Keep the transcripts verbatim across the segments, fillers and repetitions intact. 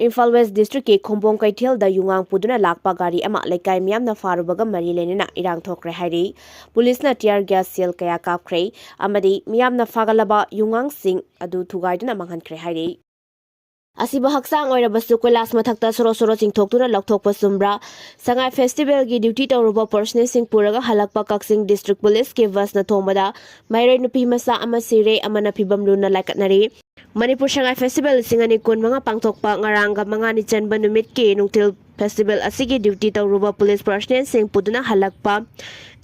Imphal west ꯗꯤꯁꯇ꯭ꯔꯤꯛꯀꯤ ꯈꯨꯝꯕꯣꯡ ꯀꯩꯊꯦꯜꯗ ꯌꯨꯉꯥꯡ ꯄꯨꯗꯨꯅ ꯂꯥꯛꯄ ꯒꯥꯔꯤ ꯑꯃ ꯂꯩꯀꯥꯏ ꯃꯤꯌꯥꯝꯅ ꯐꯥꯔꯨꯕꯒ ꯃꯔꯤ ꯂꯩꯅꯅ ꯏꯔꯥꯡ ꯊꯣꯛꯈ꯭ꯔꯦ ꯍꯥꯏꯔꯤ꯫ ꯄꯨꯂꯤꯁꯅ tear gas shell ꯀꯌꯥ ꯀꯥꯞꯈ꯭ꯔꯦ ꯑꯃꯗꯤ ꯃꯤꯌꯥꯝꯅ ꯐꯥꯒꯠꯂꯕ ꯌꯨꯉꯥꯡꯁꯤꯡ ꯑꯗꯨ ꯊꯨꯒꯥꯏꯗꯨꯅ ꯃꯥꯡꯍꯟꯈ꯭ꯔꯦ ꯍꯥꯏꯔꯤ꯫ ꯑꯁꯤꯕ ꯍꯛꯆꯥꯡ ꯑꯣꯏꯔꯕꯁꯨ ꯀꯣꯏꯂꯥꯁ ꯃꯊꯛꯇ ꯁꯣꯔꯣ ꯁꯣꯔꯣ ꯆꯤꯡꯊꯣꯛꯇꯨꯅ ꯂꯧꯊꯣꯛꯄ ꯆꯨꯝꯕ꯭ꯔꯥ? ꯁꯉꯥꯏ ꯐꯦꯁꯇꯤꯚꯦꯜꯒꯤ duty ꯇꯧꯔꯨꯕ personnelꯁꯤꯡ ꯄꯨꯔꯒ ꯍꯜꯂꯛꯄ ꯀꯛꯆꯤꯡ ꯗꯤꯁꯇ꯭ꯔꯤꯛ ꯄꯨꯂꯤꯁꯀꯤ ꯕꯁꯅ ꯊꯣꯝꯕꯗ ꯃꯍꯩꯔꯣꯏ ꯅꯨꯄꯤ ꯃꯆꯥ ꯑꯃ ꯁꯤꯔꯦ, ꯑꯃꯅ ꯐꯤꯕꯝ ꯂꯨꯅ ꯂꯥꯏꯀꯠꯅꯔꯤ꯫ ꯃꯅꯤꯄꯨꯔ ꯁꯉꯥꯏ ꯐꯦꯁꯇꯤꯚꯦꯜ ꯂꯤꯁꯤꯡ ꯑꯅꯤ ꯀꯨꯟ ꯃꯉꯥ ꯄꯥꯡꯊꯣꯛꯄ ꯉꯔꯥꯡꯒ ꯃꯉꯥꯅꯤ ꯆꯟꯕ ꯅꯨꯃꯤꯠꯀꯤ ꯅꯨꯡꯊꯤꯜ ꯐꯦꯁꯇꯤꯚꯦꯜ ꯑꯁꯤꯒꯤ duty ꯇꯧꯔꯨꯕ ꯄꯨꯂꯤꯁ personnelꯁꯤꯡ ꯄꯨꯗꯨꯅ ꯍꯜꯂꯛꯄ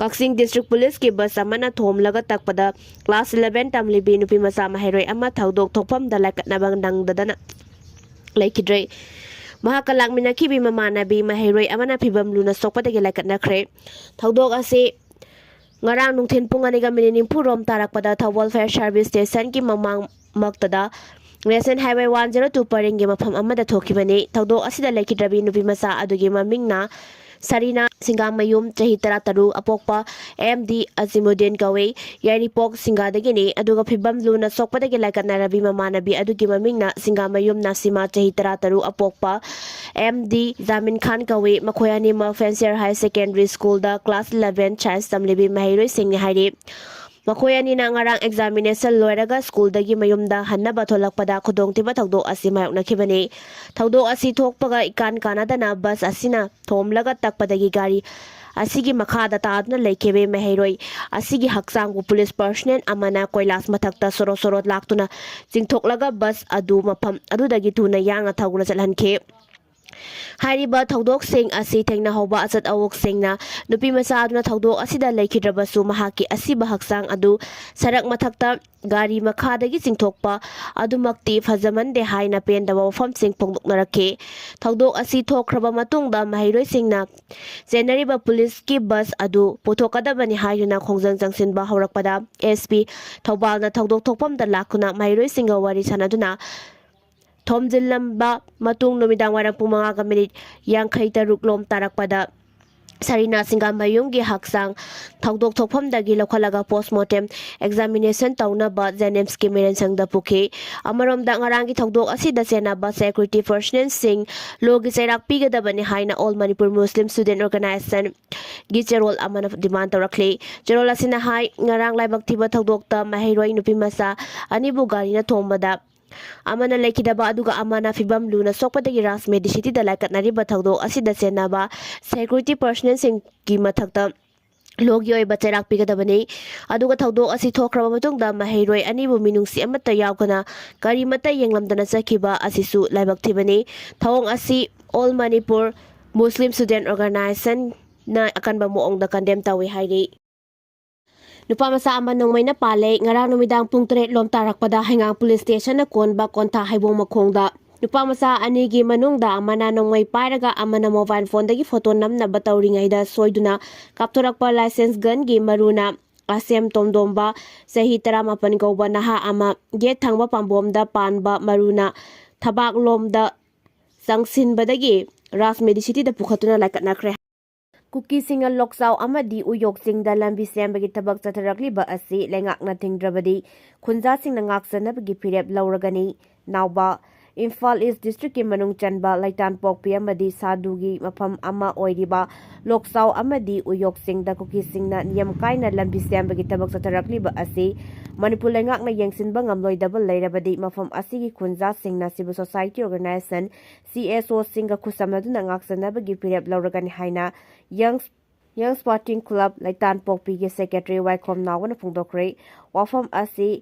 ꯀꯛꯆꯤꯡ ꯗꯤꯁꯇ꯭ꯔꯤꯛ ꯄꯨꯂꯤꯁꯀꯤ ꯕꯁ ꯑꯃꯅ ꯊꯣꯝꯂꯒ ꯇꯛꯄꯗ class eleven ꯇꯝꯂꯤꯕꯤ ꯅꯨꯄꯤ ꯃꯆꯥ ꯃꯍꯩꯔꯣꯏ ꯑꯃ ꯊꯧꯗꯣꯛ ꯊꯣꯛꯐꯝꯗ ꯂꯥꯏꯀꯠꯅꯕ ꯅꯪꯗꯗꯅ ꯂꯩꯈꯤꯗ꯭ꯔꯦ꯫ ꯃꯍꯥꯛꯀ ꯂꯥꯛꯃꯤꯟꯅꯈꯤꯕꯤ ꯃꯃꯥꯟꯅꯕꯤ ꯃꯍꯩꯔꯣꯏ ꯑꯃꯅ ꯐꯤꯕꯝ ꯂꯨꯅ ꯁꯣꯛꯄꯗꯒꯤ ꯂꯥꯏꯀꯠꯅꯈ꯭ꯔꯦ꯫ ꯊꯧꯗꯣꯛ ꯑꯁꯤ ꯉꯔꯥꯡ ꯅꯨꯡꯊꯤꯜ ꯄꯨꯡ ꯑꯅꯤꯒ ꯃꯤꯅꯤꯠ ꯅꯤꯐꯨ ꯔꯣꯝ ꯇꯥꯔꯛꯄꯗ Thoubal Fire Service Stationꯒꯤ ꯃꯃꯥꯡꯃꯛꯇꯗ National Highway one zero two ꯄꯔꯤꯡꯒꯤ ꯃꯐꯝ ꯑꯃꯗ ꯊꯣꯛꯈꯤꯕꯅꯤ꯫ ꯊꯧꯗꯣꯛ ꯑꯁꯤꯗ ꯂꯩꯈꯤꯗ꯭ꯔꯕꯤ ꯅꯨꯄꯤ ꯃꯆꯥ ꯑꯗꯨꯒꯤ ꯃꯃꯤꯡꯅ ꯁꯔꯤꯅꯥ ꯁꯤꯡꯒꯥꯃꯌꯨꯝ, ꯆꯍꯤ ꯇꯔꯥꯇꯔꯨꯛ, ꯑꯄꯣꯛꯄ ꯑꯦꯝ ꯗꯤ ꯑꯖꯤꯃꯨꯗꯤꯟ ꯀꯧꯏ꯫ ꯌꯥꯏꯔꯤꯄꯣꯛ ꯁꯤꯡꯒꯥꯗꯒꯤꯅꯤ꯫ ꯑꯗꯨꯒ ꯐꯤꯕꯝ ꯂꯨꯅ ꯁꯣꯛꯄꯗꯒꯤ ꯂꯥꯏꯀꯠꯅꯔꯕꯤ ꯃꯃꯥꯟꯅꯕꯤ ꯑꯗꯨꯒꯤ ꯃꯃꯤꯡꯅ ꯁꯤꯡꯒꯥꯃꯌꯨꯝ ꯅꯥꯁꯤꯃꯥ, ꯆꯍꯤ ꯇꯔꯥꯇꯔꯨꯛ, ꯑꯄꯣꯛꯄ ꯑꯦꯝ ꯗꯤ ꯖꯥꯃꯤꯟ ꯈꯥꯟ ꯀꯧꯏ꯫ ꯃꯈꯣꯏ ꯑꯅꯤꯃꯛ Fancier Higher Secondary Schoolꯗ class eleven science ꯇꯝꯂꯤꯕꯤ ꯃꯍꯩꯔꯣꯏꯁꯤꯡꯅꯤ ꯍꯥꯏꯔꯤ꯫ ꯃꯈꯣꯏ ꯑꯅꯤꯅ ꯉꯔꯥꯡ examination ꯂꯣꯏꯔꯒ ꯁ꯭ꯀꯨꯜꯗꯒꯤ ꯃꯌꯨꯝꯗ ꯍꯟꯅꯕ ꯊꯣꯛꯂꯛꯄꯗ ꯈꯨꯗꯣꯡꯊꯤꯕ ꯊꯧꯗꯣꯛ ꯑꯁꯤ ꯃꯥꯌꯣꯛꯅꯈꯤꯕꯅꯤ꯫ ꯊꯧꯗꯣꯛ ꯑꯁꯤ ꯊꯣꯛꯄꯒ ꯏꯀꯥꯟ ꯀꯥꯟꯅꯗꯅ ꯕꯁ ꯑꯁꯤꯅ ꯊꯣꯝꯂꯒ ꯇꯛꯄꯗꯒꯤ ꯒꯥꯔꯤ ꯑꯁꯤꯒꯤ ꯃꯈꯥꯗ ꯇꯥꯗꯨꯅ ꯂꯩꯈꯤꯕ ꯃꯍꯩꯔꯣꯏ ꯑꯁꯤꯒꯤ ꯍꯛꯆꯥꯡꯕꯨ ꯄꯨꯂꯤꯁ personnel ꯑꯃꯅ ꯀꯣꯏꯂꯥꯁ ꯃꯊꯛꯇ ꯁꯣꯔꯣ ꯁꯣꯔꯣ ꯂꯥꯛꯇꯨꯅ ꯆꯤꯡꯊꯣꯛꯂꯒ ꯕꯁ ꯑꯗꯨ ꯃꯐꯝ ꯑꯗꯨꯗꯒꯤ ꯊꯨꯅ ꯌꯥꯡꯅ ꯊꯧꯗꯨꯅ ꯆꯠꯍꯟꯈꯤ꯫ ꯍꯥꯏꯔꯤꯕ ꯊꯧꯗꯣꯛꯁꯤꯡ ꯑꯁꯤ ꯊꯦꯡꯅꯍꯧꯕ ꯑꯆꯠ ꯑꯋꯣꯛꯁꯤꯡꯅ ꯅꯨꯄꯤ ꯃꯆꯥ ꯑꯗꯨꯅ ꯊꯧꯗꯣꯛ ꯑꯁꯤꯗ ꯂꯩꯈꯤꯗ꯭ꯔꯕꯁꯨ ꯃꯍꯥꯛꯀꯤ ꯑꯁꯤꯕ ꯍꯛꯆꯥꯡ ꯑꯗꯨ ꯁꯔꯛ ꯃꯊꯛꯇ ꯒꯥꯔꯤ ꯃꯈꯥꯗꯒꯤ ꯆꯤꯡꯊꯣꯛꯄ ꯑꯗꯨꯃꯛꯇꯤ ꯐꯖꯃꯟꯗꯦ ꯍꯥꯏꯅ ꯄꯦꯟꯗꯕ ꯋꯥꯐꯝꯁꯤꯡ ꯐꯣꯡꯗꯣꯛꯅꯔꯛꯈꯤ꯫ ꯊꯧꯗꯣꯛ ꯑꯁꯤ ꯊꯣꯛꯈ꯭ꯔꯕ ꯃꯇꯨꯡꯗ ꯃꯍꯩꯔꯣꯏꯁꯤꯡꯅ ꯆꯦꯟꯅꯔꯤꯕ ꯄꯨꯂꯤꯁꯀꯤ ꯕꯁ ꯑꯗꯨ ꯄꯨꯊꯣꯛꯀꯗꯕꯅꯤ ꯍꯥꯏꯗꯨꯅ ꯈꯣꯡꯖꯪ ꯆꯪꯁꯤꯟꯕ ꯍꯧꯔꯛꯄꯗ ꯑꯦꯁ ꯄꯤ ꯊꯧꯕꯥꯜꯅ ꯊꯧꯗꯣꯛ ꯊꯣꯛꯐꯝꯗ ꯂꯥꯛꯇꯨꯅ ꯃꯍꯩꯔꯣꯏꯁꯤꯡꯒ ꯋꯥꯔꯤ ꯁꯥꯟꯅꯗꯨꯅ ꯊꯣꯝꯖꯤꯜꯂꯝꯕ ꯃꯇꯨꯡ ꯅꯨꯃꯤꯗꯥꯡ ꯋꯥꯏꯔꯝ ꯄꯨꯡ ꯃꯉꯥꯒ ꯃꯤꯅꯤꯠ ꯌꯥꯡꯈꯩ ꯇꯔꯨꯛ ꯂꯣꯝ ꯇꯥꯔꯛꯄꯗ ꯁꯔꯤꯅꯥ ꯁꯤꯡꯒꯥꯃꯌꯨꯝꯒꯤ ꯍꯛꯆꯥꯡ ꯊꯧꯗꯣꯛ ꯊꯣꯛꯐꯝꯗꯒꯤ ꯂꯧꯈꯠꯂꯒ ꯄꯣꯁꯃꯣꯔꯇꯦꯝ ꯑꯦꯛꯖꯥꯃꯤꯅꯦꯁꯟ ꯇꯧꯅꯕ ꯖꯦꯅꯤꯝꯁꯀꯤ ꯃꯤꯔꯦꯟꯁꯪꯗ ꯄꯨꯈꯤ꯫ ꯑꯃꯔꯣꯝꯗ, ꯉꯔꯥꯡꯒꯤ ꯊꯧꯗꯣꯛ ꯑꯁꯤꯗ ꯆꯦꯟꯅꯕ ꯁꯦꯀ꯭ꯌꯨꯔꯤꯇꯤ ꯄꯔꯁꯅꯦꯜꯁꯤꯡ ꯂꯣꯒꯤ ꯆꯩꯔꯥꯛ ꯄꯤꯒꯗꯕꯅꯤ ꯍꯥꯏꯅ ꯑꯣꯜ ꯃꯅꯤꯄꯨꯔ ꯃꯨꯁꯂꯤꯝ ꯁ꯭ꯇꯨꯗꯦꯟ ꯑꯣꯔꯒꯅꯥꯏꯖꯦꯁꯟꯒꯤ ꯆꯦꯔꯣꯜ ꯑꯃꯅ ꯗꯤꯃꯥꯟ ꯇꯧꯔꯛꯂꯤ꯫ ꯆꯦꯔꯣꯜ ꯑꯁꯤꯅ ꯍꯥꯏ, ꯉꯔꯥꯡ ꯂꯥꯏꯕꯛ ꯊꯤꯕ ꯊꯧꯗꯣꯛꯇ ꯃꯍꯩꯔꯣꯏ ꯅꯨꯄꯤꯃꯆꯥ ꯑꯅꯤꯕꯨ ꯒꯥꯔꯤꯅ ꯊꯣꯝꯕꯗ ꯑꯃꯅ ꯂꯩꯈꯤꯗꯕ ꯑꯗꯨꯒ ꯑꯃꯅ ꯐꯤꯕꯝ ꯂꯨꯅ ꯁꯣꯛꯄꯗꯒꯤ ꯔꯥꯖ ꯃꯦꯗꯤꯁꯤꯇꯤꯗ ꯂꯥꯏꯀꯠꯅꯔꯤꯕ ꯊꯧꯗꯣꯛ ꯑꯁꯤꯗ ꯆꯦꯟꯅꯕ ꯁꯦꯀ꯭ꯌꯨꯔꯤꯇꯤ ꯄꯔꯁꯅꯦꯜꯁꯤꯡꯒꯤ ꯃꯊꯛꯇ ꯂꯣꯒꯤ ꯑꯣꯏꯕ ꯆꯩꯔꯥꯛ ꯄꯤꯒꯗꯕꯅꯤ꯫ ꯑꯗꯨꯒ ꯊꯧꯗꯣꯛ ꯑꯁꯤ ꯊꯣꯛꯈ꯭ꯔꯕ ꯃꯇꯨꯡꯗ ꯃꯍꯩꯔꯣꯏ ꯑꯅꯤꯕꯨ ꯃꯤꯅꯨꯡꯁꯤ ꯑꯃꯠꯇ ꯌꯥꯎꯗꯅ ꯀꯔꯤꯃꯠꯇ ꯌꯦꯡꯂꯝꯗꯅ ꯆꯠꯈꯤꯕ ꯑꯁꯤꯁꯨ ꯂꯥꯏꯕꯛ ꯊꯤꯕꯅꯤ꯫ ꯊꯧꯑꯣꯡ ꯑꯁꯤ ꯑꯣꯜ ꯃꯅꯤꯄꯨꯔ ꯃꯨꯁꯂꯤꯝ ꯁ꯭ꯇꯨꯗꯦꯟ ꯑꯣꯔꯒꯅꯥꯏꯖꯦꯁꯟꯅ ꯑꯀꯟꯕ ꯃꯑꯣꯡꯗ ꯀꯟꯗꯦꯝ ꯇꯧꯏ ꯍꯥꯏꯔꯤ꯫ ꯅꯨꯄꯥ ꯃꯆꯥ ꯑꯃ ꯅꯣꯡꯃꯩꯅ ꯄꯥꯜꯂꯦ꯫ ꯉꯔꯥꯡ ꯅꯨꯃꯤꯗꯥꯡ ꯄꯨꯡ ꯇꯔꯦꯠ ꯂꯣꯝ ꯇꯥꯔꯛꯄꯗ ꯍꯩꯉꯥꯡ ꯄꯨꯂꯤꯁ ꯁ꯭ꯇꯦꯁꯟꯅ ꯀꯣꯟꯕ ꯀꯣꯟꯊꯥ ꯍꯩꯕꯣꯡ ꯃꯈꯣꯡꯗ ꯅꯨꯄꯥ ꯃꯆꯥ ꯑꯅꯤꯒꯤ ꯃꯅꯨꯡꯗ ꯑꯃꯅ ꯅꯣꯡꯃꯩ ꯄꯥꯏꯔꯒ ꯑꯃꯅ ꯃꯣꯕꯥꯏꯜ ꯐꯣꯟꯗꯒꯤ ꯐꯣꯇꯣ ꯅꯝꯅꯕ ꯇꯧꯔꯤꯉꯩꯗ ꯁꯣꯏꯗꯨꯅ ꯀꯥꯞꯊꯣꯔꯛꯄ ꯂꯥꯏꯁꯦꯟꯁ ꯒꯟꯒꯤ ꯃꯔꯨꯅ ꯑꯁꯦꯝ ꯇꯣꯝꯗꯣꯝꯕ, ꯆꯍꯤ ꯇꯔꯥꯃꯥꯄꯟ ꯀꯧꯕ ꯅꯍꯥ ꯑꯃ ꯌꯦꯠ ꯊꯪꯕ ꯄꯥꯝꯕꯣꯝꯗ ꯄꯥꯟꯕ ꯃꯔꯨꯅ ꯊꯕꯥꯛꯂꯣꯝꯗ ꯆꯪꯁꯤꯟꯕꯗꯒꯤ ꯔꯥꯖ ꯃꯦꯗꯤꯁꯤꯇꯤꯗ ꯄꯨꯈꯠꯇꯨꯅ ꯂꯥꯏꯀꯠꯅꯈ꯭ꯔꯦ꯫ ꯀꯨꯀꯤꯁꯤꯡꯅ ꯂꯣꯛꯆꯥꯎ ꯑꯃꯗꯤ ꯎꯌꯣꯛ ꯆꯤꯡꯗ ꯂꯝꯕꯤ ꯁꯦꯝꯕꯒꯤ ꯊꯕꯛ ꯆꯠꯊꯔꯛꯂꯤꯕ ꯑꯁꯤ ꯂꯩꯉꯥꯛꯅ ꯊꯤꯡꯗ꯭ꯔꯕꯗꯤ ꯈꯨꯟꯖꯥꯁꯤꯡꯅ ꯉꯥꯛꯆꯅꯕꯒꯤ ꯐꯤꯔꯦꯞ ꯂꯧꯔꯒꯅꯤ꯫ ꯅꯥꯎꯕ, ꯏꯝꯐꯥꯜ ꯏꯁ ꯗꯤꯁꯇ꯭ꯔꯤꯛꯀꯤ ꯃꯅꯨꯡ ꯆꯟꯕ ꯂꯩꯇꯥꯟꯄꯣꯛꯄꯤ ꯑꯃꯗꯤ ꯁꯥꯗꯨꯒꯤ ꯃꯐꯝ ꯑꯃ ꯑꯣꯏꯔꯤꯕ ꯂꯣꯛꯆꯥꯎ ꯑꯃꯗꯤ ꯎꯌꯣꯛ ꯆꯤꯡꯗ ꯀꯨꯀꯤꯁꯤꯡꯅ ꯅꯤꯌꯝ ꯀꯥꯏꯅ ꯂꯝꯕꯤ ꯁꯦꯝꯕꯒꯤ ꯊꯕꯛ ꯆꯠꯊꯔꯛꯂꯤꯕ ꯑꯁꯤ ꯃꯅꯤꯄꯨꯔ ꯂꯩꯉꯥꯛꯅ ꯌꯦꯡꯁꯤꯟꯕ ꯉꯝꯂꯣꯏꯗꯕ ꯂꯩꯔꯕꯗꯤ ꯃꯐꯝ ꯑꯁꯤꯒꯤ ꯈꯨꯟꯖꯥꯁꯤꯡꯅ civil society organisation, C S ꯑꯣꯁꯤꯡꯒ ꯈꯨꯠꯁꯝꯅꯗꯨꯅ ꯉꯥꯛꯆꯅꯕꯒꯤ ꯐꯤꯔꯦꯞ ꯂꯧꯔꯒꯅꯤ ꯍꯥꯏꯅ ꯌꯪ ꯌꯪ ꯁ꯭ꯄꯣꯔꯇꯤꯡ ꯀ꯭ꯂꯕ ꯂꯩꯇꯥꯟꯄꯣꯛꯄꯤꯒꯤ ꯁꯦꯀ꯭ꯔꯦꯇꯔꯤ ꯋꯥꯏꯈꯣꯝ ꯅꯥꯎꯕꯅ ꯐꯣꯡꯗꯣꯛꯈ꯭ꯔꯦ꯫ ꯋꯥꯐꯝ ꯑꯁꯤ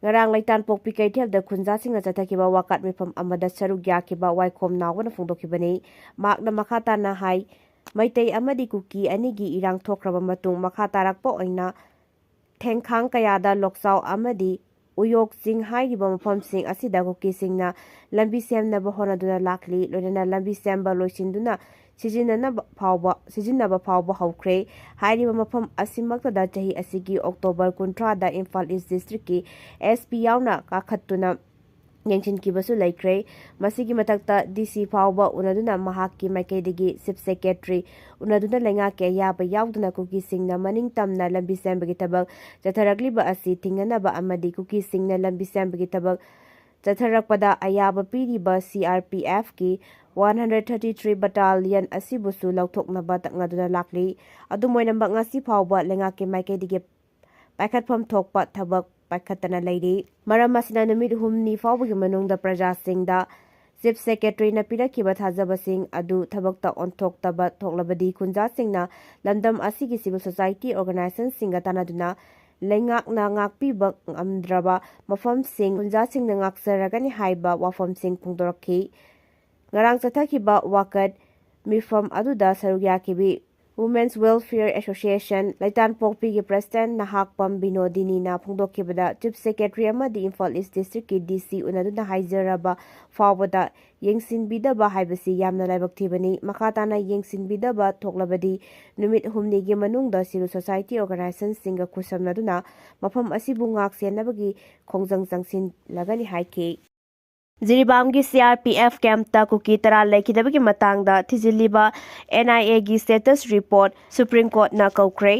ꯉꯔꯥꯡ ꯂꯩꯇꯥꯟꯄꯣꯛꯄꯤ ꯀꯩꯊꯦꯜꯗ ꯈꯨꯟꯖꯥꯁꯤꯡꯅ ꯆꯠꯊꯈꯤꯕ ꯋꯥꯀꯠ ꯃꯤꯐꯝ ꯑꯃꯗ ꯁꯔꯨꯛ ꯌꯥꯈꯤꯕ ꯋꯥꯏꯈꯣꯝ ꯅꯥꯎꯕꯅ ꯐꯣꯡꯗꯣꯛꯈꯤꯕꯅꯤ꯫ ꯃꯍꯥꯛꯅ ꯃꯈꯥ ꯇꯥꯅ ꯍꯥꯏ, ꯃꯩꯇꯩ ꯑꯃꯗꯤ ꯀꯨꯀꯤ ꯑꯅꯤꯒꯤ ꯏꯔꯥꯡ ꯊꯣꯛꯈ꯭ꯔꯕ ꯃꯇꯨꯡ ꯃꯈꯥ ꯇꯥꯔꯛꯄ ꯑꯣꯏꯅ ꯊꯦꯡꯈꯥꯡ ꯀꯌꯥꯗ ꯂꯣꯛꯆꯥꯎ ꯑꯃꯗꯤ ꯎꯌꯣꯛ ꯆꯤꯡ ꯍꯥꯏꯔꯤꯕ ꯃꯐꯝꯁꯤꯡ ꯑꯁꯤꯗ ꯀꯨꯀꯤꯁꯤꯡꯅ ꯂꯝꯕꯤ ꯁꯦꯝꯅꯕ ꯍꯣꯠꯅꯗꯨꯅ ꯂꯥꯛꯂꯤ꯫ ꯂꯣꯏꯅꯅ ꯂꯝꯕꯤ ꯁꯦꯝꯕ ꯂꯣꯏꯁꯤꯟꯗꯨꯅ ꯁꯤꯖꯤꯟꯅꯅꯕ ꯐꯥꯎꯕ, ꯁꯤꯖꯤꯟꯅꯕ ꯐꯥꯎꯕ ꯍꯧꯈ꯭ꯔꯦ꯫ ꯍꯥꯏꯔꯤꯕ ꯃꯐꯝ ꯑꯁꯤꯃꯛꯇꯗ ꯆꯍꯤ ꯑꯁꯤꯒꯤ ꯑꯣꯛꯇꯣꯕꯔ ꯀꯨꯟꯊ꯭ꯔꯥꯗ ꯏꯝꯐꯥꯜ ꯏꯁ ꯗꯤꯁꯇ꯭ꯔꯤꯛꯀꯤ ꯑꯦꯁ ꯄꯤ ꯌꯥꯎꯅ ꯀꯥꯈꯠꯇꯨꯅ ꯌꯦꯡꯁꯤꯟꯈꯤꯕꯁꯨ ꯂꯩꯈ꯭ꯔꯦ꯫ ꯃꯁꯤꯒꯤ ꯃꯊꯛꯇ, ꯗꯤ ꯁꯤ ꯐꯥꯎꯕ ꯎꯅꯗꯨꯅ ꯃꯍꯥꯛꯀꯤ ꯃꯥꯏꯀꯩꯗꯒꯤ ꯆꯤꯐ ꯁꯦꯀ꯭ꯔꯦꯇꯔꯤ ꯎꯅꯗꯨꯅ ꯂꯩꯉꯥꯛꯀꯤ ꯑꯌꯥꯕ ꯌꯥꯎꯗꯅ ꯀꯨꯀꯤꯁꯤꯡꯅ ꯃꯅꯤꯡ ꯇꯝꯅ ꯂꯝꯕꯤ ꯁꯦꯝꯕꯒꯤ ꯊꯕꯛ ꯆꯠꯊꯔꯛꯂꯤꯕ ꯑꯁꯤ ꯊꯤꯡꯅꯅꯕ ꯑꯃꯗꯤ ꯀꯨꯀꯤꯁꯤꯡꯅ ꯂꯝꯕꯤ ꯁꯦꯝꯕꯒꯤ ꯊꯕꯛ ꯆꯠꯊꯔꯛꯄꯗ ꯑꯌꯥꯕ ꯄꯤꯔꯤꯕ ꯁꯤ ꯑꯥꯔ ꯄꯤ ꯑꯦꯐꯀꯤ one hundred thirty three battalion ꯑꯁꯤꯕꯨꯁꯨ ꯂꯧꯊꯣꯛꯅꯕ ꯇꯛꯅꯗꯨꯅ ꯂꯥꯛꯂꯤ꯫ ꯑꯗꯨꯝ ꯑꯣꯏꯅꯃꯛ, ꯉꯁꯤ ꯐꯥꯎꯕ ꯂꯩꯉꯥꯛꯀꯤ ꯃꯥꯏꯀꯩꯗꯒꯤ ꯄꯥꯏꯈꯠꯐꯝ ꯊꯣꯛꯄ ꯊꯕꯛ ꯄꯥꯏꯈꯠꯇꯅ ꯂꯩꯔꯤ꯫ ꯃꯔꯝ ꯑꯁꯤꯅ, ꯅꯨꯃꯤꯠ ꯍꯨꯝꯅꯤ ꯐꯥꯎꯕꯒꯤ ꯃꯅꯨꯡꯗ ꯄ꯭ꯔꯖꯥꯁꯤꯡꯗ ꯆꯤꯐ ꯁꯦꯀ꯭ꯔꯦꯇꯔꯤꯅ ꯄꯤꯔꯛꯈꯤꯕ ꯊꯥꯖꯕꯁꯤꯡ ꯑꯗꯨ ꯊꯕꯛꯇ ꯑꯣꯟꯊꯣꯛꯇꯕ ꯊꯣꯛꯂꯕꯗꯤ, ꯈꯨꯟꯖꯥꯁꯤꯡꯅ ꯂꯝꯗꯝ ꯑꯁꯤꯒꯤ ꯁꯤꯚꯤꯜ ꯁꯣꯁꯥꯏꯇꯤ ꯑꯣꯔꯒꯅꯥꯏꯖꯦꯁꯟꯁꯤꯡꯒ ꯇꯥꯟꯅꯗꯨꯅ ꯂꯩꯉꯥꯛꯅ ꯉꯥꯛꯄꯤꯕ ꯉꯝꯗ꯭ꯔꯕ ꯃꯐꯝꯁꯤꯡ ꯈꯨꯟꯖꯥꯁꯤꯡꯅ ꯉꯥꯛꯆꯔꯒꯅꯤ ꯍꯥꯏꯕ ꯋꯥꯐꯝꯁꯤꯡ ꯐꯣꯡꯗꯣꯔꯛꯈꯤ꯫ ꯉꯔꯥꯡ ꯆꯠꯊꯈꯤꯕ ꯋꯥꯀꯠ ꯃꯤꯐꯝ ꯑꯗꯨꯗ ꯁꯔꯨꯛ ꯌꯥꯈꯤꯕꯤ Women's Welfare Association ꯂꯩꯇꯥꯟꯄꯣꯛꯄꯤꯒꯤ ꯄ꯭ꯔꯦꯁꯤꯗꯦꯟꯠ ꯅꯍꯥꯛꯄꯝ ꯕꯤꯅꯣꯗꯤꯅꯤꯅ ꯐꯣꯡꯗꯣꯛꯈꯤꯕꯗ, ꯆꯤꯐ ꯁꯦꯀ꯭ꯔꯦꯇꯔꯤ ꯑꯃꯗꯤ ꯏꯝꯐꯥꯜ ꯏꯁ ꯗꯤꯁꯇ꯭ꯔꯤꯛꯀꯤ ꯗꯤ ꯁꯤ ꯎꯅꯗꯨꯅ ꯍꯥꯏꯖꯔꯕ ꯐꯥꯎꯕꯗ ꯌꯦꯡꯁꯤꯟꯕꯤꯗꯕ ꯍꯥꯏꯕꯁꯤ ꯌꯥꯝꯅ ꯂꯥꯏꯕꯛ ꯊꯤꯕꯅꯤ꯫ ꯃꯈꯥ ꯇꯥꯅ ꯌꯦꯡꯁꯤꯟꯕꯤꯗꯕ ꯊꯣꯛꯂꯕꯗꯤ, ꯅꯨꯃꯤꯠ ꯍꯨꯝꯅꯤꯒꯤ ꯃꯅꯨꯡꯗ ꯁꯤꯚꯤꯜ ꯁꯣꯁꯥꯏꯇꯤ ꯑꯣꯔꯒꯅꯥꯏꯖꯦꯁꯟꯁꯤꯡꯒ ꯈꯨꯠꯁꯝꯅꯗꯨꯅ ꯃꯐꯝ ꯑꯁꯤꯕꯨ ꯉꯥꯛ ꯁꯦꯟꯅꯕꯒꯤ ꯈꯣꯡꯖꯪ ꯆꯪꯁꯤꯜꯂꯒꯅꯤ ꯍꯥꯏꯈꯤ꯫ ꯖꯤꯔꯤꯕꯥꯝꯒꯤ ꯁꯤ ꯑꯥꯔ ꯄꯤ ꯑꯦꯐ ꯀꯦꯝꯞꯇ ꯀꯨꯀꯤ ꯇꯔꯥ ꯂꯩꯈꯤꯗꯕꯒꯤ ꯃꯇꯥꯡꯗ ꯊꯤꯖꯤꯜꯂꯤꯕ ꯑꯦꯟ ꯑꯥꯏ ꯑꯦꯒꯤ ꯁ꯭ꯇꯦꯇꯁ ꯔꯤꯄꯣꯔꯠ ꯁꯨꯄ꯭ꯔꯤꯝ ꯀꯣꯔꯠꯅ ꯀꯧꯈ꯭ꯔꯦ꯫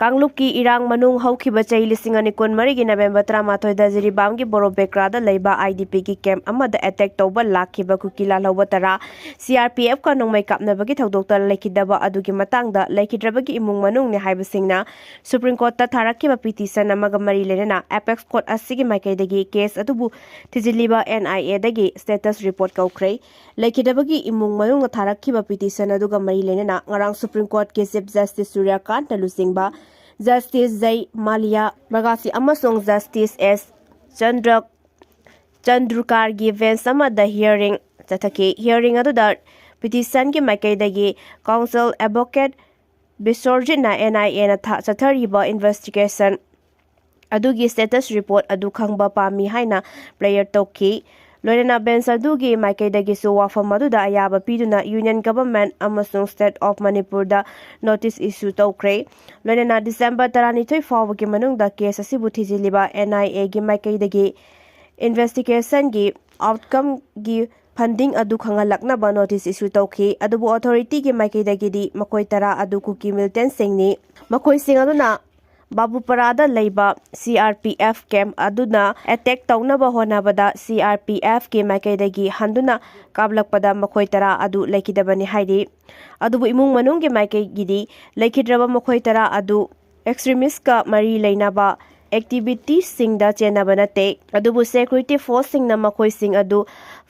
ꯀꯥꯡꯂꯨꯞꯀꯤ ꯏꯔꯥꯡ ꯃꯅꯨꯡ ꯍꯧꯈꯤꯕ ꯆꯍꯤ ꯂꯤꯁꯤꯡ ꯑꯅꯤ ꯀꯨꯟꯃꯔꯤꯒꯤ ꯅꯕꯦꯝꯕꯔ ꯇꯔꯥꯃꯥꯊꯣꯏꯗ ꯖꯤꯔꯤꯕꯥꯝꯒꯤ ꯕꯣꯔꯣꯕꯦꯀ꯭ꯔꯥꯗ ꯂꯩꯕ ꯑꯥꯏ ꯗꯤ ꯄꯤꯒꯤ ꯀꯦꯝꯞ ꯑꯃꯗ ꯑꯦꯇꯦꯛ ꯇꯧꯕ ꯂꯥꯛꯈꯤꯕ ꯀꯨꯀꯤ ꯂꯥꯜꯍꯧꯕ ꯇꯔꯥ ꯁꯤ ꯑꯥꯔ ꯄꯤ ꯑꯦꯐꯀ ꯅꯣꯡꯃꯩ ꯀꯥꯞꯅꯕꯒꯤ ꯊꯧꯗꯣꯛꯇ ꯂꯩꯈꯤꯗꯕ ꯑꯗꯨꯒꯤ ꯃꯇꯥꯡꯗ ꯂꯩꯈꯤꯗ꯭ꯔꯕꯒꯤ ꯏꯃꯨꯡ ꯃꯅꯨꯡꯅꯤ ꯍꯥꯏꯕꯁꯤꯡꯅ ꯁꯨꯄ꯭ꯔꯤꯝ ꯀꯣꯔꯠꯇ ꯊꯥꯔꯛꯈꯤꯕ ꯄꯤꯇꯤꯁꯟ ꯑꯃꯒ ꯃꯔꯤ ꯂꯩꯅꯅ ꯑꯦꯄꯦꯛꯁ ꯀꯣꯔꯠ ꯑꯁꯤꯒꯤ ꯃꯥꯏꯀꯩꯗꯒꯤ ꯀꯦꯁ ꯑꯗꯨꯕꯨ ꯊꯤꯖꯤꯜꯂꯤꯕ ꯑꯦꯟ ꯑꯥꯏ ꯑꯦꯗꯒꯤ ꯁ꯭ꯇꯦꯇꯁ ꯔꯤꯄꯣꯔꯠ ꯀꯧꯈ꯭ꯔꯦ꯫ ꯂꯩꯈꯤꯗꯕꯒꯤ ꯏꯃꯨꯡ ꯃꯅꯨꯡꯅ ꯊꯥꯔꯛꯈꯤꯕ ꯄꯤꯇꯤꯁꯟ ꯑꯗꯨꯒ ꯃꯔꯤ ꯂꯩꯅꯅ ꯉꯔꯥꯡ ꯁꯨꯄ꯭ꯔꯤꯝ ꯀꯣꯔꯠꯀꯤ ꯆꯤꯐ ꯖꯁꯇꯤꯁ ꯁꯨꯔ꯭ꯌꯀꯥꯟꯇꯅ ꯂꯨꯆꯤꯡꯕ ꯖꯁꯇꯤꯁ ꯖꯩ ꯃꯥꯂꯤꯌꯥ ꯕꯒꯥꯁꯤ ꯑꯃꯁꯨꯡ ꯖꯁꯇꯤꯁ ꯑꯦꯁ ꯆꯟꯗ꯭ꯔ ꯆꯟꯗ꯭ꯔꯨꯀꯥꯔꯒꯤ ꯕꯦꯟꯆ ꯑꯃꯗ ꯍꯤꯌꯔꯤꯡ ꯆꯠꯊꯈꯤ꯫ ꯍꯤꯌꯔꯤꯡ ꯑꯗꯨꯗ ꯄꯤꯇꯤꯁꯟꯒꯤ ꯃꯥꯏꯀꯩꯗꯒꯤ ꯀꯥꯎꯟꯁꯤꯜ ꯑꯦꯗꯚꯣꯀꯦꯠ ꯕꯤꯁ꯭ꯋꯔꯖꯤꯠꯅ ꯑꯦꯟ ꯑꯥꯏ ꯑꯦꯅ ꯊꯥ-, ꯆꯠꯊꯔꯤꯕ ꯏꯟꯚꯦꯁꯇꯤꯒꯦꯁꯟ ꯑꯗꯨꯒꯤ ꯁ꯭ꯇꯦꯇꯁ ꯔꯤꯄꯣꯔꯠ ꯑꯗꯨ ꯈꯪꯕ ꯄꯥꯝꯃꯤ ꯍꯥꯏꯅ ꯄ꯭ꯔꯦꯌꯔ ꯇꯧꯈꯤ꯫ ꯂꯣꯏꯅꯅ ꯕꯦꯟꯆ ꯑꯗꯨꯒꯤ ꯃꯥꯏꯀꯩꯗꯒꯤꯁꯨ ꯋꯥꯐꯝ ꯑꯗꯨꯗ ꯑꯌꯥꯕ ꯄꯤꯗꯨꯅ ꯌꯨꯅꯤꯌꯟ ꯒꯚꯔꯟꯃꯦꯟꯠ ꯑꯃꯁꯨꯡ ꯁ꯭ꯇꯦꯠ ꯑꯣꯐ ꯃꯅꯤꯄꯨꯔꯗ ꯅꯣꯇꯤꯁ ꯏꯁꯨ ꯇꯧꯈ꯭ꯔꯦ꯫ ꯂꯣꯏꯅꯅ ꯗꯤꯁꯦꯝꯕꯔ ꯇꯔꯥꯅꯤꯊꯣꯏ ꯐꯥꯎꯕꯒꯤ ꯃꯅꯨꯡꯗ ꯀꯦꯁ ꯑꯁꯤꯕꯨ ꯊꯤꯖꯤꯜꯂꯤꯕ ꯑꯦꯟ ꯑꯥꯏ ꯑꯦꯒꯤ ꯃꯥꯏꯀꯩꯗꯒꯤ investigationꯒꯤ outcomeꯒꯤ funding ꯑꯗꯨ ꯈꯪꯍꯜꯂꯛꯅꯕ notice issue ꯇꯧꯈꯤ꯫ ꯑꯗꯨꯕꯨ authorityꯒꯤ ꯃꯥꯏꯀꯩꯗꯒꯤꯗꯤ ꯃꯈꯣꯏ ꯇꯔꯥ ꯑꯗꯨ ꯀꯨꯀꯤ militantꯁꯤꯡꯅꯤ꯫ ꯃꯈꯣꯏꯁꯤꯡ ꯑꯗꯨꯅ ꯕꯥꯕꯨꯄꯔꯥꯗ ꯂꯩꯕ CRPF camp ꯑꯗꯨꯅ attack ꯇꯧꯅꯕ ꯍꯣꯠꯅꯕꯗ CRPFꯀꯤ ꯃꯥꯏꯀꯩꯗꯒꯤ ꯍꯟꯗꯨꯅ ꯀꯥꯞꯂꯛꯄꯗ ꯃꯈꯣꯏ ꯇꯔꯥ ꯑꯗꯨ ꯂꯩꯈꯤꯗꯕꯅꯤ ꯍꯥꯏꯔꯤ꯫ ꯑꯗꯨꯕꯨ ꯏꯃꯨꯡ ꯃꯅꯨꯡꯒꯤ ꯃꯥꯏꯀꯩꯒꯤꯗꯤ ꯂꯩꯈꯤꯗ꯭ꯔꯕ ꯃꯈꯣꯏ ꯇꯔꯥ ꯑꯗꯨ extremistꯀ ꯃꯔꯤ ꯂꯩꯅꯕ activityꯁꯤꯡꯗ ꯆꯦꯟꯅꯕ ꯅꯠꯇꯦ꯫ ꯑꯗꯨꯕꯨ security forceꯁꯤꯡꯅ ꯃꯈꯣꯏꯁꯤꯡ ꯑꯗꯨ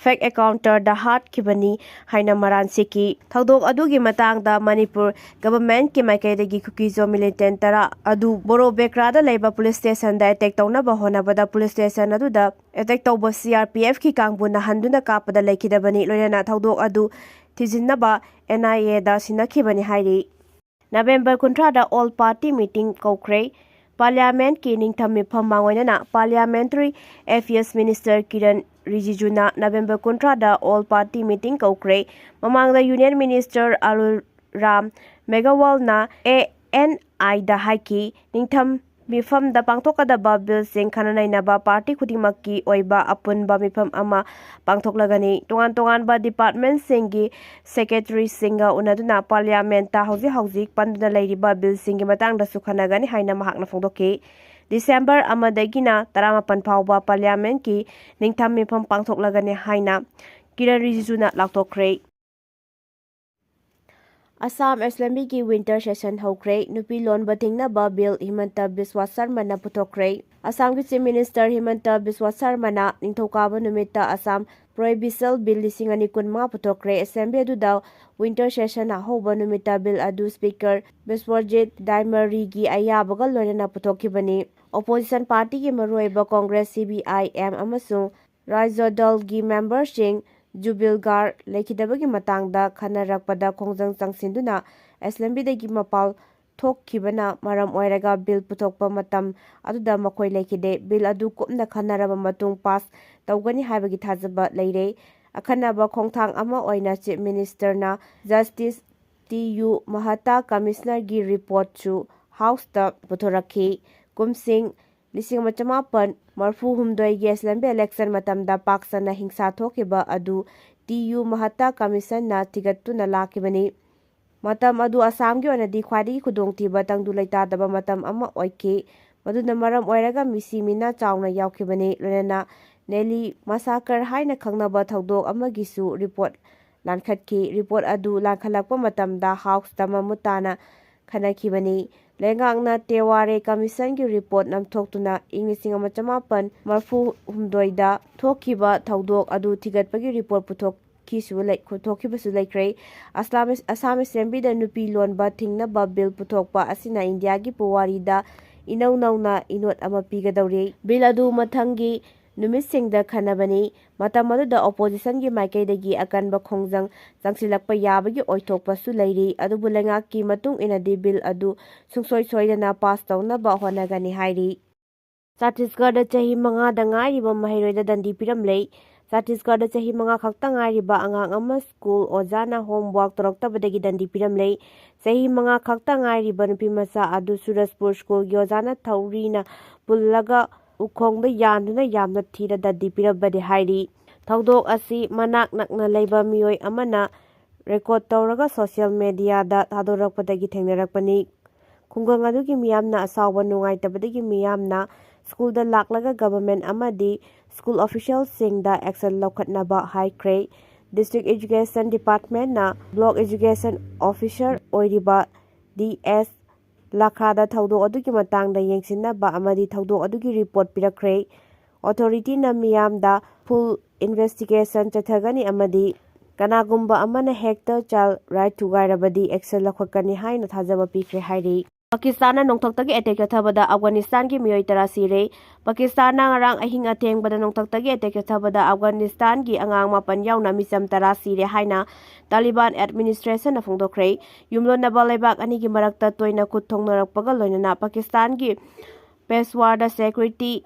fake encounterꯗ ꯍꯥꯠꯈꯤꯕꯅꯤ ꯍꯥꯏꯅ ꯃꯔꯥꯜ ꯁꯤꯈꯤ꯫ ꯊꯧꯗꯣꯛ ꯑꯗꯨꯒꯤ ꯃꯇꯥꯡꯗ ꯃꯅꯤꯄꯨꯔ governmentꯀꯤ ꯃꯥꯏꯀꯩꯗꯒꯤ ꯀꯨꯀꯤꯖꯣ militant ꯇꯔꯥ ꯑꯗꯨ ꯕꯣꯔꯣꯕꯦꯀ꯭ꯔꯥꯗ ꯂꯩꯕ police stationꯗ attack ꯇꯧꯅꯕ ꯍꯣꯠꯅꯕꯗ police station ꯑꯗꯨꯗ attack ꯇꯧꯕ CRPFꯀꯤ ꯀꯥꯡꯕꯨꯅ ꯍꯟꯗꯨꯅ ꯀꯥꯞꯄꯗ ꯂꯩꯈꯤꯗꯕꯅꯤ꯫ ꯂꯣꯏꯅꯅ ꯊꯧꯗꯣꯛ ꯑꯗꯨ ꯊꯤꯖꯤꯟꯅꯕ NIAꯗ ꯁꯤꯟꯅꯈꯤꯕꯅꯤ ꯍꯥꯏꯔꯤ꯫ ꯅꯕꯦꯝꯕꯔ ꯀꯨꯟꯊ꯭ꯔꯥꯗ all party meeting ꯀꯧꯈ꯭ꯔꯦ꯫ Parliamentꯀꯤ ꯅꯤꯡꯊꯝ ꯃꯤꯐꯝ ꯃꯥꯡꯑꯣꯏꯅꯅ Parliamentary Affairs Minister ꯀꯤꯔꯟ ꯔꯤꯖꯤꯖꯨꯅ ꯅꯕꯦꯝꯕꯔ ꯀꯨꯟꯊ꯭ꯔꯥꯗ all party meeting ꯀꯧꯈ꯭ꯔꯦ꯫ ꯃꯃꯥꯡꯗ Union Minister ꯑꯔꯨꯜ ꯔꯥꯝ ꯃꯦꯘꯋꯥꯜꯅ ANIꯗ ꯍꯥꯏꯈꯤ, ꯅꯤꯡꯊꯝ ꯃꯤꯐꯝꯗ ꯄꯥꯡꯊꯣꯛꯀꯗꯕ billꯁꯤꯡ ꯈꯟꯅ ꯅꯩꯅꯕ party ꯈꯨꯗꯤꯡꯃꯛꯀꯤ ꯑꯣꯏꯕ ꯑꯄꯨꯟꯕ ꯃꯤꯐꯝ ꯑꯃ ꯄꯥꯡꯊꯣꯛꯂꯒꯅꯤ꯫ ꯇꯣꯉꯥꯟ ꯇꯣꯉꯥꯟꯕ departmentꯁꯤꯡꯒꯤ secretaryꯁꯤꯡꯒ ꯎꯅꯗꯨꯅ parliamentꯇ ꯍꯧꯖꯤꯛ ꯍꯧꯖꯤꯛ ꯄꯟꯗꯨꯅ ꯂꯩꯔꯤꯕ billꯁꯤꯡꯒꯤ ꯃꯇꯥꯡꯗꯁꯨ ꯈꯟꯅꯒꯅꯤ ꯍꯥꯏꯅ ꯃꯍꯥꯛꯅ ꯐꯣꯡꯗꯣꯛꯈꯤ꯫ December ꯑꯃꯗꯒꯤꯅ ꯇꯔꯥꯃꯥꯄꯟ ꯐꯥꯎꯕ parliamentꯀꯤ ꯅꯤꯡꯊꯝ ꯃꯤꯐꯝ ꯄꯥꯡꯊꯣꯛꯂꯒꯅꯤ ꯍꯥꯏꯅ ꯀꯤꯔꯟ ꯔꯤꯖꯤꯖꯨꯅ ꯂꯥꯎꯊꯣꯛꯈ꯭ꯔꯦ꯫ ꯑꯁꯥꯝ Assemblyꯒꯤ winter session ꯍꯧꯈ꯭ꯔꯦ꯫ ꯅꯨꯄꯤ ꯂꯣꯟꯕ ꯊꯤꯡꯅꯕ bill ꯍꯤꯃꯟꯇ ꯕꯤꯁ꯭ꯋꯥ ꯁꯔꯃꯅ ꯄꯨꯊꯣꯛꯈ꯭ꯔꯦ꯫ ꯑꯁꯥꯝꯒꯤ Chief Minister ꯍꯤꯃꯟꯇ ꯕꯤꯁ꯭ꯋꯥ ꯁꯔꯃꯅ ꯅꯤꯡꯊꯧꯀꯥꯕ ꯅꯨꯃꯤꯠꯇ ꯑꯁꯥꯝ Prohibition Bill ꯂꯤꯁꯤꯡ ꯑꯅꯤ ꯀꯨꯟꯃꯉꯥ ꯄꯨꯊꯣꯛꯈ꯭ꯔꯦ꯫ Assembly ꯑꯗꯨꯗ winter session ꯑꯍꯧꯕ ꯅꯨꯃꯤꯠꯇ bill ꯑꯗꯨ Speaker ꯕꯤꯁ꯭ꯋꯖꯤꯠ ꯗꯥꯏꯃꯔꯤꯒꯤ ꯑꯌꯥꯕꯒ ꯂꯣꯏꯅꯅ ꯄꯨꯊꯣꯛꯈꯤꯕꯅꯤ꯫ Opposition partyꯒꯤ ꯃꯔꯨꯑꯣꯏꯕ Congress, CPIM ꯑꯃꯁꯨꯡ ꯔꯥꯏꯖ꯭ꯌ ꯗꯜꯒꯤ memberꯁꯤꯡ ꯖꯨꯕꯤꯜ ꯒꯥꯔ ꯂꯩꯈꯤꯗꯕꯒꯤ ꯃꯇꯥꯡꯗ ꯈꯟꯅꯔꯛꯄꯗ ꯈꯣꯡꯖꯪ ꯆꯪꯁꯤꯟꯗꯨꯅ Assemblyꯗꯒꯤ ꯃꯄꯥꯜ ꯊꯣꯛꯈꯤꯕꯅ ꯃꯔꯝ ꯑꯣꯏꯔꯒ bill ꯄꯨꯊꯣꯛꯄ ꯃꯇꯝ ꯑꯗꯨꯗ ꯃꯈꯣꯏ ꯂꯩꯈꯤꯗꯦ꯫ Bill ꯑꯗꯨ ꯀꯨꯞꯅ ꯈꯟꯅꯔꯕ ꯃꯇꯨꯡ pass ꯇꯧꯒꯅꯤ ꯍꯥꯏꯕꯒꯤ ꯊꯥꯖꯕ ꯂꯩꯔꯦ꯫ ꯑꯈꯟꯅꯕ ꯈꯣꯡꯊꯥꯡ ꯑꯃ ꯑꯣꯏꯅ Chief Ministerꯅ Justice T U Mahanta Commissionꯒꯤ reportꯁꯨ Houseꯇ ꯄꯨꯊꯣꯔꯛꯈꯤ꯫ ꯀꯨꯝꯁꯤꯡ ꯂꯤꯁꯤꯡ ꯑꯃ ꯆꯃꯥꯄꯟ ꯃꯔꯐꯨ ꯍꯨꯝꯗꯣꯏꯒꯤ ꯑꯦꯁꯦꯝꯕ꯭ꯂꯤ ꯏꯂꯦꯛꯁꯟ ꯃꯇꯝꯗ ꯄꯥꯛ ꯁꯟꯅ ꯍꯤꯡꯁꯥ ꯊꯣꯛꯈꯤꯕ ꯑꯗꯨ ꯇꯤ ꯌꯨ ꯃꯍꯇꯥ ꯀꯃꯤꯁꯟꯅ ꯊꯤꯒꯠꯇꯨꯅ ꯂꯥꯛꯈꯤꯕꯅꯤ꯫ ꯃꯇꯝ ꯑꯗꯨ ꯑꯁꯥꯝꯒꯤ ꯑꯣꯏꯅꯗꯤ ꯈ꯭ꯋꯥꯏꯗꯒꯤ ꯈꯨꯗꯣꯡꯊꯤꯕ ꯇꯪꯗꯨ ꯂꯩꯇꯥꯗꯕ ꯃꯇꯝ ꯑꯃ ꯑꯣꯏꯈꯤ꯫ ꯃꯗꯨꯅ ꯃꯔꯝ ꯑꯣꯏꯔꯒ ꯃꯤꯁꯤ ꯃꯤꯅꯥ ꯆꯥꯎꯅ ꯌꯥꯎꯈꯤꯕꯅꯤ꯫ ꯂꯣꯏꯅꯅ ꯅꯦꯂꯤ ꯃꯁꯥꯀꯔ ꯍꯥꯏꯅ ꯈꯪꯅꯕ ꯊꯧꯗꯣꯛ ꯑꯃꯒꯤꯁꯨ ꯔꯤꯄꯣꯔꯠ ꯂꯥꯟꯈꯠꯈꯤ꯫ ꯔꯤꯄꯣꯔꯠ ꯑꯗꯨ ꯂꯥꯟꯈꯠꯂꯛꯄ ꯃꯇꯝꯗ ꯍꯥꯎꯁꯇ ꯃꯃꯨꯠ ꯇꯥꯅ ꯈꯟꯅꯈꯤꯕꯅꯤ꯫ ꯂꯩꯉꯥꯛꯅ ꯇꯦꯋꯥꯔꯦ ꯀꯃꯤꯁꯟꯒꯤ ꯔꯤꯄꯣꯔꯠ ꯅꯝꯊꯣꯛꯇꯨꯅ ꯏꯪ ꯂꯤꯁꯤꯡ ꯑꯃ ꯆꯃꯥꯄꯟ ꯃꯔꯐꯨ ꯍꯨꯝꯗꯣꯏꯗ ꯊꯣꯛꯈꯤꯕ ꯊꯧꯗꯣꯛ ꯑꯗꯨ ꯊꯤꯒꯠꯄꯒꯤ ꯔꯤꯄꯣꯔꯠ ꯄꯨꯊꯣꯛꯈꯤꯁꯨ ꯂꯩ-, ꯄꯨꯊꯣꯛꯈꯤꯕꯁꯨ ꯂꯩꯈ꯭ꯔꯦ꯫ ꯑꯁꯂꯥꯝ-, ꯑꯁꯥꯝ ꯑꯦꯁꯦꯝꯕ꯭ꯂꯤꯗ ꯅꯨꯄꯤ ꯂꯣꯟꯕ ꯊꯤꯡꯅꯕ ꯕꯤꯜ ꯄꯨꯊꯣꯛꯄ ꯑꯁꯤꯅ ꯏꯟꯗꯤꯌꯥꯒꯤ ꯄꯨꯋꯥꯔꯤꯗ ꯏꯅꯧ ꯅꯧꯅ ꯏꯅꯣꯠ ꯑꯃ ꯄꯤꯒꯗꯧꯔꯤ꯫ ꯕꯤꯜ ꯑꯗꯨ ꯃꯊꯪꯒꯤ ꯅꯨꯃꯤꯠꯁꯤꯡꯗ ꯈꯟꯅꯕꯅꯤ꯫ ꯃꯇꯝ ꯑꯗꯨꯗ ꯑꯣꯄꯣꯖꯤꯁꯟꯒꯤ ꯃꯥꯏꯀꯩꯗꯒꯤ ꯑꯀꯟꯕ ꯈꯣꯡꯖꯪ ꯆꯪꯁꯤꯜꯂꯛꯄ ꯌꯥꯕꯒꯤ ꯑꯣꯏꯊꯣꯛꯄꯁꯨ ꯂꯩꯔꯤ, ꯑꯗꯨꯕꯨ ꯂꯩꯉꯥꯛꯀꯤ ꯃꯇꯨꯡ ꯏꯟꯅꯗꯤ ꯕꯤꯜ ꯑꯗꯨ ꯁꯨꯡꯁꯣꯏ ꯁꯣꯏꯗꯅ ꯄꯥꯁ ꯇꯧꯅꯕ ꯍꯣꯠꯅꯒꯅꯤ ꯍꯥꯏꯔꯤ꯫ ꯆꯇꯤꯁꯒꯔꯗ ꯆꯍꯤ ꯃꯉꯥꯗ ꯉꯥꯏꯔꯤꯕ ꯃꯍꯩꯔꯣꯏꯗ ꯗꯟꯗꯤ ꯄꯤꯔꯝꯂꯦ꯫ ꯆꯇꯤꯁꯒꯔꯗ ꯆꯍꯤ ꯃꯉꯥ ꯈꯛꯇ ꯉꯥꯏꯔꯤꯕ ꯑꯉꯥꯡ ꯑꯃ ꯁ꯭ꯀꯨꯜ ꯑꯣꯖꯥꯅ ꯍꯣꯝꯋꯥꯔꯛ ꯇꯧꯔꯛꯇꯕꯗꯒꯤ ꯗꯟꯗꯤ ꯄꯤꯔꯝꯂꯦ꯫ ꯆꯍꯤ ꯃꯉꯥ ꯈꯛꯇ ꯉꯥꯏꯔꯤꯕ ꯅꯨꯄꯤ ꯃꯆꯥ ꯑꯗꯨ ꯁꯨꯔꯖꯄꯨꯔ ꯁ꯭ꯀꯨꯜꯒꯤ ꯑꯣꯖꯥꯅ ꯊꯧꯔꯤꯅ ꯄꯨꯜꯂꯒ ꯎꯈꯣꯡꯗ ꯌꯥꯟꯗꯨꯅ ꯌꯥꯝꯅ ꯊꯤꯅ ꯗꯟꯗꯤ ꯄꯤꯔꯝꯕꯅꯤ ꯍꯥꯏꯔꯤ꯫ ꯊꯧꯗꯣꯛ ꯑꯁꯤ ꯃꯅꯥꯛ ꯅꯛꯅ ꯂꯩꯕ ꯃꯤꯑꯣꯏ ꯑꯃꯅ ꯔꯦꯀꯣꯔꯗ ꯇꯧꯔꯒ ꯁꯣꯁꯤꯌꯦꯜ ꯃꯦꯗꯤꯌꯥꯗ ꯊꯥꯗꯣꯔꯛꯄꯗꯒꯤ ꯊꯦꯡꯅꯔꯛꯄꯅꯤ꯫ ꯈꯨꯡꯒꯪ ꯑꯗꯨꯒꯤ ꯃꯤꯌꯥꯝꯅ ꯑꯁꯥꯎꯕ ꯅꯨꯡꯉꯥꯏꯇꯕꯗꯒꯤ ꯃꯤꯌꯥꯝꯅ ꯁ꯭ꯀꯨꯜꯗ ꯂꯥꯛꯂꯒ ꯒꯚꯔꯟꯃꯦꯟꯠ ꯑꯃꯗꯤ ꯁ꯭ꯀꯨꯜ ꯑꯣꯐꯤꯁꯤꯌꯦꯜꯁꯤꯡꯗ ꯑꯦꯛꯁꯟ ꯂꯧꯈꯠꯅꯕ ꯍꯥꯏꯈ꯭ꯔꯦ꯫ ꯗꯤꯁꯇ꯭ꯔꯤꯛ ꯑꯦꯖꯨꯀꯦꯁꯟ ꯗꯤꯄꯥꯔꯠꯃꯦꯟꯠꯅ ꯕ꯭ꯂꯣꯛ ꯑꯦꯖꯨꯀꯦꯁꯟ ꯑꯣꯐꯤꯁꯔ ꯑꯣꯏꯔꯤꯕ ꯗꯤ ꯑꯦꯁ ꯂꯈꯥꯗ ꯊꯧꯗꯣꯛ ꯑꯗꯨꯒꯤ ꯃꯇꯥꯡꯗ ꯌꯦꯡꯁꯤꯟꯅꯕ ꯑꯃꯗꯤ ꯊꯧꯗꯣꯛ ꯑꯗꯨꯒꯤ ꯔꯤꯄꯣꯔꯠ ꯄꯤꯔꯛꯈ꯭ꯔꯦ꯫ ꯑꯣꯊꯣꯔꯤꯇꯤꯅ ꯃꯤꯌꯥꯝꯗ ꯐꯨꯜ ꯏꯟꯚꯦꯁꯇꯤꯒꯦꯁꯟ ꯆꯠꯊꯒꯅꯤ ꯑꯃꯗꯤ ꯀꯅꯥꯒꯨꯝꯕ ꯑꯃꯅ ꯍꯦꯛꯇ ꯆꯥꯏꯜ ꯔꯥꯏꯠ ꯊꯨꯒꯥꯏꯔꯕꯗꯤ ꯑꯦꯛꯁꯟ ꯂꯧꯈꯠꯀꯅꯤ ꯍꯥꯏꯅ ꯊꯥꯖꯕ ꯄꯤꯈ꯭ꯔꯦ ꯍꯥꯏꯔꯤ꯫ ꯄꯥꯀꯤꯁꯇꯥꯟꯅ ꯅꯣꯡꯊꯛꯇꯒꯤ ꯑꯦꯇꯦꯛ ꯆꯠꯊꯕꯗ ꯑꯐꯒꯥꯅꯤꯁꯇꯥꯟꯒꯤ ꯃꯤꯑꯣꯏ ꯇꯔꯥ ꯁꯤꯔꯦ꯫ ꯄꯥꯀꯤꯁꯇꯥꯟꯅ ꯉꯔꯥꯡ ꯑꯍꯤꯡ ꯑꯊꯦꯡꯕꯗ ꯅꯣꯡꯊꯛꯇꯒꯤ ꯑꯦꯇꯦꯛ ꯆꯠꯊꯕꯗ ꯑꯐꯒꯥꯅꯤꯁꯇꯥꯟꯒꯤ ꯑꯉꯥꯡ ꯃꯥꯄꯟ ꯌꯥꯎꯅ ꯃꯤꯆꯝ ꯇꯔꯥ ꯁꯤꯔꯦ ꯍꯥꯏꯅ ꯇꯥꯂꯤꯕꯥꯟ ꯑꯦꯗꯃꯤꯅꯤꯁꯇ꯭ꯔꯦꯁꯟꯅ ꯐꯣꯡꯗꯣꯛꯈ꯭ꯔꯦ꯫ ꯌꯨꯝꯂꯣꯟꯅꯕ ꯂꯩꯕꯥꯛ ꯑꯅꯤꯒꯤ ꯃꯔꯛꯇ ꯇꯣꯏꯅ ꯈꯨꯠ ꯊꯣꯡꯅꯔꯛꯄꯒ ꯂꯣꯏꯅꯅ ꯄꯥꯀꯤꯁꯇꯥꯟꯒꯤ ꯄꯦꯁꯋꯥꯔꯗ ꯁꯦꯀ꯭ꯌꯨꯔꯤꯇꯤ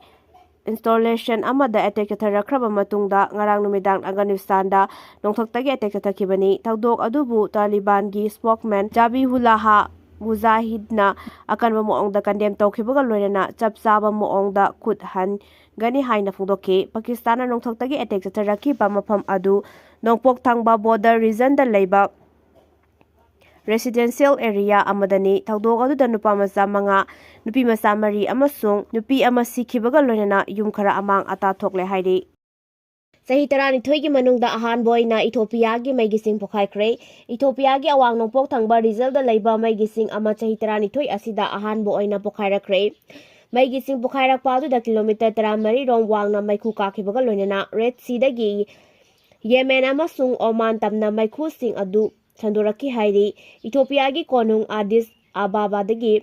ꯏꯟꯁꯇꯣꯂꯦꯁꯟ ꯑꯃꯗ ꯑꯦꯇꯦꯛ ꯆꯠꯊꯔꯛꯈ꯭ꯔꯕ ꯃꯇꯨꯡꯗ ꯉꯔꯥꯡ ꯅꯨꯃꯤꯗꯥꯡ ꯑꯐꯒꯥꯅꯤꯁꯇꯥꯟꯗ ꯅꯣꯡꯊꯛꯇꯒꯤ ꯑꯦꯇꯦꯛ ꯆꯠꯊꯈꯤꯕꯅꯤ꯫ ꯊꯧꯗꯣꯛ ꯑꯗꯨꯕꯨ ꯇꯥꯂꯤꯕꯥꯟꯒꯤ ꯁ꯭ꯄꯣꯛꯃꯦꯟ ꯖꯥꯕꯤꯍꯨꯜꯂꯥꯍ ꯃꯨꯖꯥꯍꯤꯗꯅ ꯑꯀꯟꯕ ꯃꯑꯣꯡꯗ ꯀꯟꯗꯦꯝ ꯇꯧꯈꯤꯕꯒ ꯂꯣꯏꯅꯅ ꯆꯞ ꯆꯥꯕ ꯃꯑꯣꯡꯗ ꯈꯨꯠ ꯍꯟꯒꯅꯤ ꯍꯥꯏꯅ ꯐꯣꯡꯗꯣꯛꯈꯤ꯫ ꯄꯥꯀꯤꯁꯇꯥꯟꯅ ꯅꯣꯡꯊꯛꯇꯒꯤ ꯑꯦꯇꯦꯛ ꯆꯠꯊꯔꯛꯈꯤꯕ ꯃꯐꯝ ꯑꯗꯨ ꯅꯣꯡꯄꯣꯛ ꯊꯪꯕ ꯕꯣꯔꯗꯔ ꯔꯤꯖꯟꯗ ꯂꯩꯕ ꯔꯦꯁꯤꯗꯦꯟꯁꯤꯌꯦꯜ ꯑꯦꯔꯤꯌꯥ ꯑꯃꯗꯅꯤ꯫ ꯊꯧꯗꯣꯛ ꯑꯗꯨꯗ ꯅꯨꯄꯥ ꯃꯆꯥ ꯃꯉꯥ, ꯅꯨꯄꯤ ꯃꯆꯥ ꯃꯔꯤ ꯑꯃꯁꯨꯡ ꯅꯨꯄꯤ ꯑꯃ ꯁꯤꯈꯤꯕꯒ ꯂꯣꯏꯅꯅ ꯌꯨꯝ ꯈꯔ ꯑꯃꯥꯡ ꯑꯇꯥ ꯊꯣꯛꯂꯦ ꯍꯥꯏꯔꯤ꯫ ꯆꯍꯤ ꯇꯔꯥꯅꯤꯊꯣꯏꯒꯤ ꯃꯅꯨꯡꯗ ꯑꯍꯥꯟꯕ ꯑꯣꯏꯅ ꯏꯊꯣꯄꯤꯌꯥꯒꯤ ꯃꯩꯒꯤꯁꯤꯡ ꯄꯣꯈꯥꯏꯈ꯭ꯔꯦ꯫ ꯏꯊꯣꯄꯤꯌꯥꯒꯤ ꯑꯋꯥꯡ ꯅꯣꯡꯄꯣꯛ ꯊꯪꯕ ꯔꯤꯖꯜꯗ ꯂꯩꯕ ꯃꯩꯒꯤꯁꯤꯡ ꯑꯃ ꯆꯍꯤ ꯇꯔꯥꯅꯤꯊꯣꯏ ꯑꯁꯤꯗ ꯑꯍꯥꯟꯕ ꯑꯣꯏꯅ ꯄꯣꯈꯥꯏꯔꯛꯈ꯭ꯔꯦ꯫ ꯃꯩꯒꯤꯁꯤꯡ ꯄꯣꯈꯥꯏꯔꯛꯄ ꯑꯗꯨꯗ ꯀꯤꯂꯣꯃꯤꯇꯔ ꯇꯔꯥꯃꯔꯤ ꯔꯣꯝ ꯋꯥꯡꯅ ꯃꯩꯈꯨ ꯀꯥꯈꯤꯕꯒ ꯂꯣꯏꯅꯅ ꯔꯦꯗ ꯁꯤꯗꯒꯤ ꯌꯦꯃꯦꯟ ꯑꯃꯁꯨꯡ ꯑꯣꯃꯥꯟ ꯇꯝꯅ ꯃꯩꯈꯨꯁꯤꯡ ꯑꯗꯨ ꯁꯟꯗꯣꯔꯛꯈꯤ ꯍꯥꯏꯔꯤ꯫ ꯏꯊꯣꯄꯤꯌꯥꯒꯤ ꯀꯣꯅꯨꯡ ꯑꯥꯗꯤꯁ ꯑꯕꯥꯕꯥꯗꯒꯤ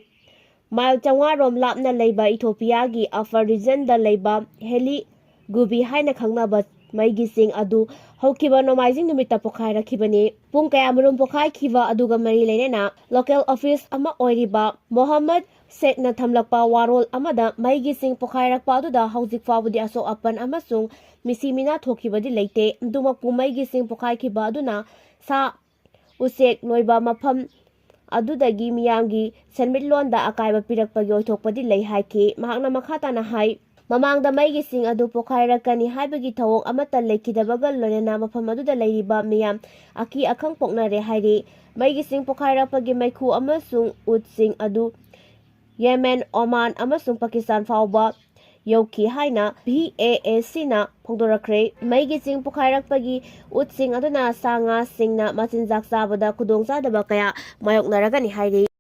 ꯃꯥꯏꯜ ꯆꯥꯝꯃꯉꯥ ꯔꯣꯝ ꯂꯥꯞꯅ ꯂꯩꯕ ꯏꯊꯣꯄꯤꯌꯥꯒꯤ ꯑꯐꯔ ꯔꯤꯖꯟꯗ ꯂꯩꯕ ꯍꯦꯂꯤ ꯒꯨꯕꯤ ꯍꯥꯏꯅ ꯈꯪꯅꯕ ꯃꯩꯒꯤꯁꯤꯡ ꯑꯗꯨ ꯍꯧꯈꯤꯕ ꯅꯣꯡꯃꯥꯏꯖꯤꯡ ꯅꯨꯃꯤꯠꯇ ꯄꯣꯈꯥꯏꯔꯛꯈꯤꯕꯅꯤ꯫ ꯄꯨꯡ ꯀꯌꯥꯃꯔꯨꯝ ꯄꯣꯈꯥꯏꯈꯤꯕ ꯑꯗꯨꯒ ꯃꯔꯤ ꯂꯩꯅꯅ ꯂꯣꯀꯦꯜ ꯑꯣꯐꯤꯁ ꯑꯃ ꯑꯣꯏꯔꯤꯕ ꯃꯣꯍꯝꯃꯗ ꯁꯦꯈꯅ ꯊꯝꯂꯛꯄ ꯋꯥꯔꯣꯜ ꯑꯃꯗ ꯃꯩꯒꯤꯁꯤꯡ ꯄꯣꯈꯥꯏꯔꯛꯄ ꯑꯗꯨꯗ ꯍꯧꯖꯤꯛ ꯐꯥꯎꯕꯗꯤ ꯑꯁꯣꯛ ꯑꯄꯟ ꯑꯃꯁꯨꯡ ꯃꯤꯁꯤ ꯃꯤꯅꯥ ꯊꯣꯛꯈꯤꯕꯗꯤ ꯂꯩꯇꯦ꯫ ꯑꯗꯨꯃꯛꯄꯨ ꯃꯩꯒꯤꯁꯤꯡ ꯄꯣꯈꯥꯏꯈꯤꯕ ꯑꯗꯨꯅ ꯁꯥ ꯎꯆꯦꯛ ꯂꯣꯏꯕ ꯃꯐꯝ ꯑꯗꯨꯗꯒꯤ ꯃꯤꯌꯥꯝꯒꯤ ꯁꯦꯟꯃꯤꯠꯂꯣꯟꯗ ꯑꯀꯥꯏꯕ ꯄꯤꯔꯛꯄꯒꯤ ꯑꯣꯏꯊꯣꯛꯄꯗꯤ ꯂꯩ ꯍꯥꯏꯈꯤ꯫ ꯃꯍꯥꯛꯅ ꯃꯈꯥ ꯇꯥꯅ ꯍꯥꯏ, ꯃꯃꯥꯡꯗ ꯃꯩꯒꯤꯁꯤꯡ ꯑꯗꯨ ꯄꯣꯈꯥꯏꯔꯛꯀꯅꯤ ꯍꯥꯏꯕꯒꯤ ꯊꯧꯑꯣꯡ ꯑꯃꯠꯇ ꯂꯩꯈꯤꯗꯕꯒ ꯂꯣꯏꯅꯅ ꯃꯐꯝ ꯑꯗꯨꯗ ꯂꯩꯔꯤꯕ ꯃꯤꯌꯥꯝ ꯑꯀꯤ ꯑꯈꯪ ꯄꯣꯛꯅꯔꯦ ꯍꯥꯏꯔꯤ꯫ ꯃꯩꯒꯤꯁꯤꯡ ꯄꯣꯈꯥꯏꯔꯛꯄꯒꯤ ꯃꯩꯈꯨ ꯑꯃꯁꯨꯡ ꯎꯠꯁꯤꯡ ꯑꯗꯨ ꯌꯦꯃꯦꯟ, ꯑꯣꯃꯥꯟ ꯑꯃꯁꯨꯡ ꯄꯥꯀꯤꯁꯇꯥꯟ ꯐꯥꯎꯕ ꯌꯧꯈꯤ ꯍꯥꯏꯅ ꯚꯤ ꯑꯦ ꯑꯦꯁ ꯁꯤꯅ ꯐꯣꯡꯗꯣꯔꯛꯈ꯭ꯔꯦ꯫ ꯃꯩꯒꯤꯁꯤꯡ ꯄꯣꯈꯥꯏꯔꯛꯄꯒꯤ ꯎꯠꯁꯤꯡ ꯑꯗꯨꯅ ꯁꯥ ꯉꯥꯁꯤꯡꯅ ꯃꯆꯤꯟꯖꯥꯛ ꯆꯥꯕꯗ ꯈꯨꯗꯣꯡꯆꯥꯗꯕ ꯀꯌꯥ ꯃꯥꯌꯣꯛꯅꯔꯒꯅꯤ ꯍꯥꯏꯔꯤ꯫